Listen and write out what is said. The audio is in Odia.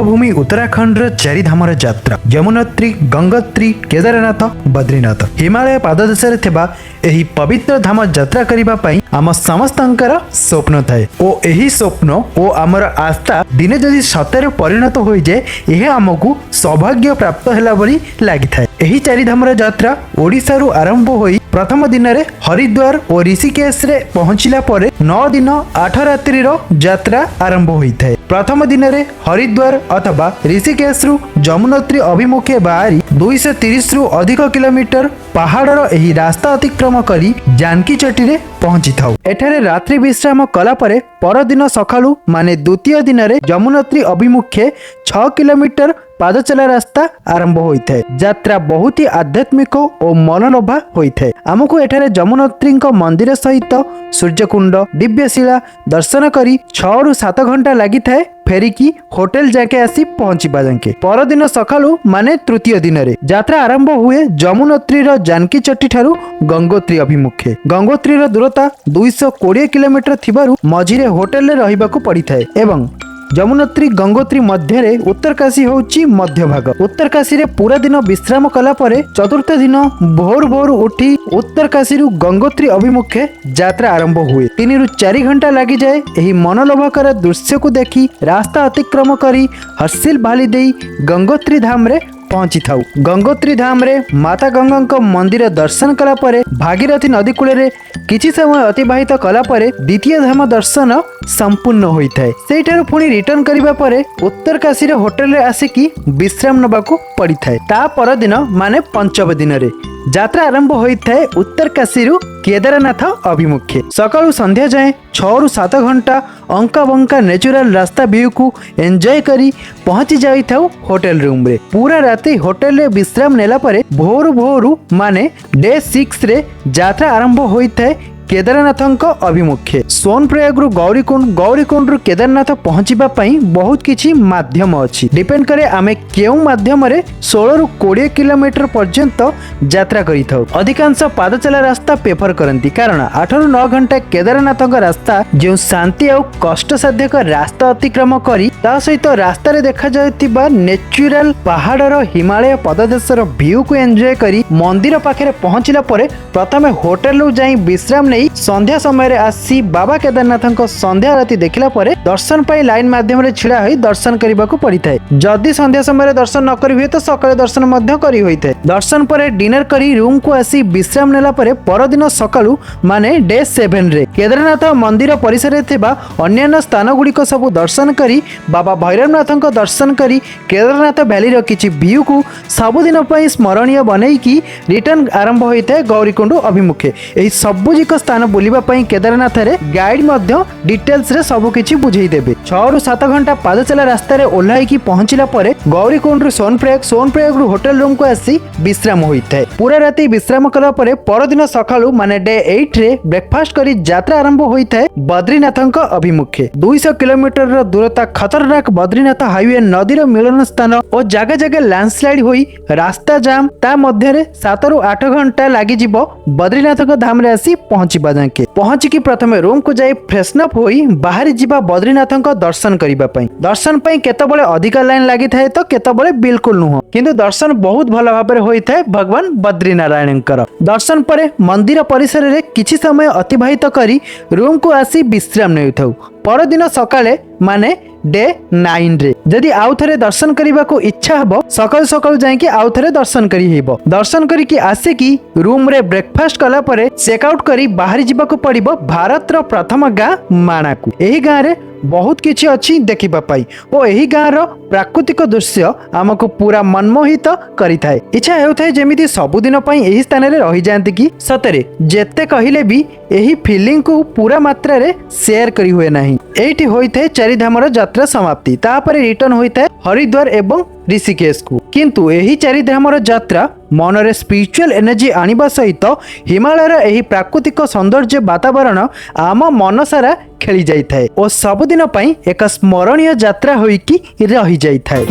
ଦେବଭୂମି ଉତ୍ତରାଖଣ୍ଡର ଚାରିଧାମର ଯାତ୍ରା, ଯମୁନୋତ୍ରୀ, ଗଙ୍ଗୋତ୍ରୀ, କେଦାରନାଥ, ବଦ୍ରୀନାଥ। ହିମାଳୟ ପାଦଦେଶରେ ଥିବା ଏହି ପବିତ୍ର ଧାମ ଯାତ୍ରା କରିବା ପାଇଁ ଆମ ସମସ୍ତଙ୍କର ସ୍ୱପ୍ନ ଥାଏ ଓ ଏହି ସ୍ୱପ୍ନ ଓ ଆମର ଆସ୍ଥା ଦିନେ ଯଦି ସତରେ ପରିଣତ ହୋଇଯାଏ, ଏହା ଆମକୁ ସୌଭାଗ୍ୟ ପ୍ରାପ୍ତ ହେଲା ଭଳି ଲାଗିଥାଏ। ଏହି ଚାରିଧାମର ଯାତ୍ରା ଓଡ଼ିଶାରୁ ଆରମ୍ଭ ହୋଇ ପ୍ରଥମ ଦିନରେ ହରିଦ୍ୱାର ଓ ଋଷିକେଶରେ ପହଞ୍ଚିଲା ପରେ 9 ଦିନ 8 ରାତ୍ରିର ଯାତ୍ରା ଆରମ୍ଭ ହୋଇଥାଏ। ପ୍ରଥମ ଦିନରେ ହରିଦ୍ୱାର ଅଥବା ଋଷିକେଶରୁ ଯମୁନୋତ୍ରୀ ଅଭିମୁଖେ ବାହାରି 230ରୁ ଅଧିକ କିଲୋମିଟର ପାହାଡ଼ର ଏହି ରାସ୍ତା ଅତିକ୍ରମ କରି ଜାନକୀଚଟିରେ ପହଞ୍ଚିଥାଉ। ଏଠାରେ ରାତ୍ରି ବିଶ୍ରାମ କଲା ପରେ ପରଦିନ ସକାଳୁ, ମାନେ ଦ୍ୱିତୀୟ ଦିନରେ, ଯମୁନୋତ୍ରୀ ଅଭିମୁଖେ 6 କିଲୋମିଟର ପାଦଚଲା ରାସ୍ତା ଆରମ୍ଭ ହୋଇଥାଏ। ଯାତ୍ରା ବହୁତ ହି ଆଧ୍ୟାତ୍ମିକ ଓ ମନଲୋଭା ହୋଇଥାଏ। ଆମକୁ ଏଠାରେ ଯମୁନୋତ୍ରୀଙ୍କ ମନ୍ଦିର ସହିତ ସୂର୍ଯ୍ୟକୁଣ୍ଡ, ଦିବ୍ୟଶିଳା ଦର୍ଶନ କରି 6ରୁ 7 ଘଣ୍ଟା ଲାଗିଥାଏ ଫେରିକି ହୋଟେଲ ଯାକେ ଆସି ପହଞ୍ଚିବା ଯାକେ। ପରଦିନ ସକାଳୁ, ମାନେ ତୃତୀୟ ଦିନରେ, ଯାତ୍ରା ଆରମ୍ଭ ହୁଏ ଯମୁନୋତ୍ରୀର ଜାନକୀଚଟି ଠାରୁ ଗଙ୍ଗୋତ୍ରୀ ଅଭିମୁଖେ। ଗଙ୍ଗୋତ୍ରୀର ଦୂରତା 220 କିଲୋମିଟର ଥିବାରୁ ମଝିରେ ହୋଟେଲରେ ରହିବାକୁ ପଡ଼ିଥାଏ ଏବଂ ଯମୁନୋତ୍ରୀ ଗଙ୍ଗୋତ୍ରୀ ମଧ୍ୟରେ ଉତ୍ତରକାଶୀ ହେଉଛି ମଧ୍ୟଭାଗ। ଉତ୍ତରକାଶୀରେ ପୁରା ଦିନ ବିଶ୍ରାମ କଲା ପରେ ଚତୁର୍ଥ ଦିନ ଭୋରୁ ଭୋରୁ ଉଠି ଉତ୍ତରକାଶୀରୁ ଗଙ୍ଗୋତ୍ରୀ ଅଭିମୁଖେ ଯାତ୍ରା ଆରମ୍ଭ ହୁଏ। 3ରୁ 4 ଘଣ୍ଟା ଲାଗିଯାଏ ଏହି ମନଲୋଭାକର ଦୃଶ୍ୟକୁ ଦେଖି ରାସ୍ତା ଅତିକ୍ରମ କରି ହର୍ସିଲ ଭାଲି ଦେଇ ଗଙ୍ଗୋତ୍ରୀ ଧାମରେ ପହଞ୍ଚିଥାଉ। ଗଙ୍ଗୋତ୍ରୀ ଧାମରେ ମାତା ଗଙ୍ଗାଙ୍କ ମନ୍ଦିର ଦର୍ଶନ କଲା ପରେ ଭାଗୀରଥୀ ନଦୀ କୂଳରେ କିଛି ସମୟ ଅତିବାହିତ କଲା ପରେ ଦ୍ୱିତୀୟ ଧାମ ଦର୍ଶନ ସମ୍ପୂର୍ଣ୍ଣ ହୋଇଥାଏ। ସେଇଠାରୁ ପୁଣି ରିଟର୍ନ କରିବା ପରେ ଉତ୍ତରକାଶୀର ହୋଟେଲରେ ଆସିକି ବିଶ୍ରାମ ନେବାକୁ ପଡ଼ିଥାଏ। ତା ପରଦିନ, ମାନେ ପଞ୍ଚମ ଦିନରେ, ଯାତ୍ରା ଆରମ୍ଭ ହୋଇଥାଏ ଉତ୍ତରକାଶୀରୁ କେଦାରନାଥ ଅଭିମୁଖେ। ସକାଳୁ ସନ୍ଧ୍ୟା ଯାଏଁ 6ରୁ 7 ଘଣ୍ଟା ଅଙ୍କା ବଙ୍କା ନ୍ୟାଚୁରାଲ ରାସ୍ତା ଭ୍ୟୁକୁ ଏନ୍ଜୟ କରି ପହଞ୍ଚି ଯାଇଥାଉ ହୋଟେଲ ରୁମ୍ରେ। ପୁରା ରାତି ହୋଟେଲରେ ବିଶ୍ରାମ ନେଲା ପରେ ଭୋରୁ ଭୋରୁ, ମାନେ ଡେ 6ରେ ଯାତ୍ରା ଆରମ୍ଭ ହୋଇଥାଏ କେଦାରନାଥଙ୍କ ଅଭିମୁଖେ। ସୋନପ୍ରୟାଗରୁ ଗୌରୀକୁଣ୍ଡ, ଗୌରୀକୁଣ୍ଡରୁ କେଦାରନାଥ ପହଞ୍ଚିବା ପାଇଁ ବହୁତ କିଛି ମାଧ୍ୟମ ଅଛି। ଡିପେଣ୍ଡ କରେ ଆମେ କେଉଁ ମାଧ୍ୟମରେ 16ରୁ 20 କିଲୋମିଟର ପର୍ଯ୍ୟନ୍ତ ଯାତ୍ରା କରିଥାଉ। ଅଧିକାଂଶ ପାଦଚଲା ରାସ୍ତା ପ୍ରେଫର କରନ୍ତି, କାରଣ 8ରୁ 9 ଘଣ୍ଟା କେଦାରନାଥଙ୍କ ରାସ୍ତା ଯେଉଁ ଶାନ୍ତି ଆଉ କଷ୍ଟସାଧ୍ୟକ ରାସ୍ତା ଅତିକ୍ରମ କରି, ତା ସହିତ ରାସ୍ତାରେ ଦେଖାଯାଉଥିବା ନ୍ୟାଚୁରାଲ ପାହାଡ଼ର ହିମାଳୟ ପଦଦେଶର ଭ୍ୟୁକୁ ଏନ୍ଜୟ କରି ମନ୍ଦିର ପାଖରେ ପହଞ୍ଚିଲା ପରେ ପ୍ରଥମେ ହୋଟେଲରୁ ଯାଇ ବିଶ୍ରାମ ନେଇ ସନ୍ଧ୍ୟା ସମୟରେ ଆସି ବାବା କେଦାରନାଥଙ୍କ ସନ୍ଧ୍ୟା ଆରତୀ ଦେଖିଲା ପରେ ଦର୍ଶନ ପାଇଁ ଲାଇନ ମାଧ୍ୟମରେ ଛିଡ଼ା ହୋଇ ଦର୍ଶନ କରିବାକୁ ପଡ଼ିଥାଏ। ଯଦି ସନ୍ଧ୍ୟା ସମୟରେ ଦର୍ଶନ ନ କରି ହୁଏ ତ ସକାଳେ ଦର୍ଶନ ମଧ୍ୟ କରି ହୋଇଥାଏ। ଦର୍ଶନ ପରେ ଡିନର କରି ରୁମକୁ ଆସି ବିଶ୍ରାମ ନେଲା ପରେ ପରଦିନ ସକାଳୁ, ମାନେ ଡେ 7ରେ, କେଦାରନାଥ ମନ୍ଦିର ପରିସରରେ ଥିବା ଅନ୍ୟାନ୍ୟ ସ୍ଥାନ ଗୁଡ଼ିକ ସବୁ ଦର୍ଶନ କରି, ବାବା ଭୈରବନାଥଙ୍କ ଦର୍ଶନ କରି, କେଦାରନାଥ ଭ୍ୟାଲିର କିଛି ଭ୍ୟୁକୁ ସବୁଦିନ ପାଇଁ ସ୍ମରଣୀୟ ବନେଇକି ରିଟର୍ନ ଆରମ୍ଭ ହୋଇଥାଏ ଗୌରୀକୁଣ୍ଡ ଅଭିମୁଖେ। ଏହି ସବୁଯାକ ସ୍ଥାନ ବୁଲିବା ପାଇଁ କେଦାରନାଥରେ ଗାଇଡ୍ ମଧ୍ୟ ଡିଟେଲ୍ସରେ ସବୁ କିଛି ବୁଝେଇ ଦେବେ। 6ରୁ 7 ଘଣ୍ଟା ପାଦଚଲା ରାସ୍ତାରେ ଓହ୍ଲାଇକି ପହଞ୍ଚିଲା ପରେ ଗୌରୀକୁଣ୍ଡରୁ ସୋନପ୍ରୟାଗ, ସୋନପ୍ରୟାଗରୁ ହୋଟେଲ ରୁମକୁ ଆସି ବିଶ୍ରାମ ହୋଇଥାଏ। ପୁରା ରାତି ବିଶ୍ରାମ କଲା ପରେ ପରଦିନ ସକାଳୁ, ମାନେ ଡେ 8ରେ, ବ୍ରେକଫାଷ୍ଟ କରି ଯାତ୍ରା ଆରମ୍ଭ ହୋଇଥାଏ ବଦ୍ରୀନାଥଙ୍କ ଅଭିମୁଖେ। 200 କିଲୋମିଟରର ଦୂରତା, ଖତରନାକ ବଦ୍ରୀନାଥ ହାଇୱେ, ନଦୀର ମିଳନ ସ୍ଥାନ ଓ ଜାଗା ଜାଗା ଲ୍ୟାଣ୍ଡସ୍ଲାଇଡ୍ ହୋଇ ରାସ୍ତା ଜାମ୍, ତା ମଧ୍ୟରେ 7ରୁ 8 ଘଣ୍ଟା ଲାଗିଯିବ ବଦ୍ରୀନାଥଙ୍କ ଧାମରେ ଆସି ପହଞ୍ଚିବା ଯାକେ। ପହଞ୍ଚିକି ପ୍ରଥମେ ରୁମକୁ ଯାଇ ଫ୍ରେଶନ ଅପ୍ ହୋଇ ବାହାରି ଯିବା ବଦ୍ରୀନାଥଙ୍କ ଦର୍ଶନ କରିବା ପାଇଁ। ଦର୍ଶନ ପାଇଁ କେତେବେଳେ ଅଧିକ ଲାଇନ ଲାଗିଥାଏ ତ କେତେବେଳେ ବିଲକୁଲ ନୁହଁ, କିନ୍ତୁ ଦର୍ଶନ ବହୁତ ଭଲ ଭାବରେ ହୋଇଥାଏ ଭଗବାନ ବଦ୍ରୀନାରାୟଣଙ୍କର। ଦର୍ଶନ ପରେ ମନ୍ଦିର ପରିସରରେ କିଛି ସମୟ ଅତିବାହିତ କରି ରୁମକୁ ଆସି ବିଶ୍ରାମ ନେଉଥାଉ। ପରଦିନ ସକାଳେ, ମାନେ ଡେ 9ରେ, ଯଦି ଆଉ ଥରେ ଦର୍ଶନ କରିବାକୁ ଇଚ୍ଛା ହବ, ସକାଳୁ ସକାଳୁ ଯାଇକି ଆଉ ଥରେ ଦର୍ଶନ କରି ହେବ। ଦର୍ଶନ କରିକି ଆସିକି ରୁମରେ ବ୍ରେକଫାଷ୍ଟ କଲା ପରେ ଚେକ୍ ଆଉଟ୍ କରି ବାହାରି ଯିବାକୁ ପଡ଼ିବ ଭାରତର ପ୍ରଥମ ଗାଁ ମାଣାକୁ। ଏହି ଗାଁରେ ବହୁତ କିଛି ଅଛି ଦେଖିବା ପାଇଁ ଓ ଏହି ଗାଁର ପ୍ରାକୃତିକ ଦୃଶ୍ୟ ଆମକୁ ପୁରା ମନମୋହିତ କରିଥାଏ। ଇଚ୍ଛା ହେଉଥାଏ ଯେମିତି ସବୁଦିନ ପାଇଁ ଏହି ସ୍ଥାନରେ ରହିଯାଆନ୍ତି କି। ସତରେ ଯେତେ କହିଲେ ବି ଏହି ଫିଲିଂକୁ ପୁରା ମାତ୍ରାରେ ସେୟାର କରି ହୁଏ ନାହିଁ। ଏଇଠି ହୋଇଥାଏ ଚାରିଧାମର ଯାତ୍ରା ସମାପ୍ତି। ତାପରେ ରିଟର୍ନ ହୋଇଥାଏ ହରିଦ୍ୱାର ଏବଂ ଋଷିକେଶକୁ। କିନ୍ତୁ ଏହି ଚାରିଧାମର ଯାତ୍ରା ମନରେ ସ୍ପିରିଚୁଆଲ ଏନର୍ଜି ଆଣିବା ସହିତ ହିମାଳୟର ଏହି ପ୍ରାକୃତିକ ସୌନ୍ଦର୍ଯ୍ୟ ବାତାବରଣ ଆମ ମନ ସାରା ଖେଳି ଯାଇଥାଏ ଓ ସବୁଦିନ ପାଇଁ ଏକ ସ୍ମରଣୀୟ ଯାତ୍ରା ହୋଇକି ରହିଯାଇଥାଏ।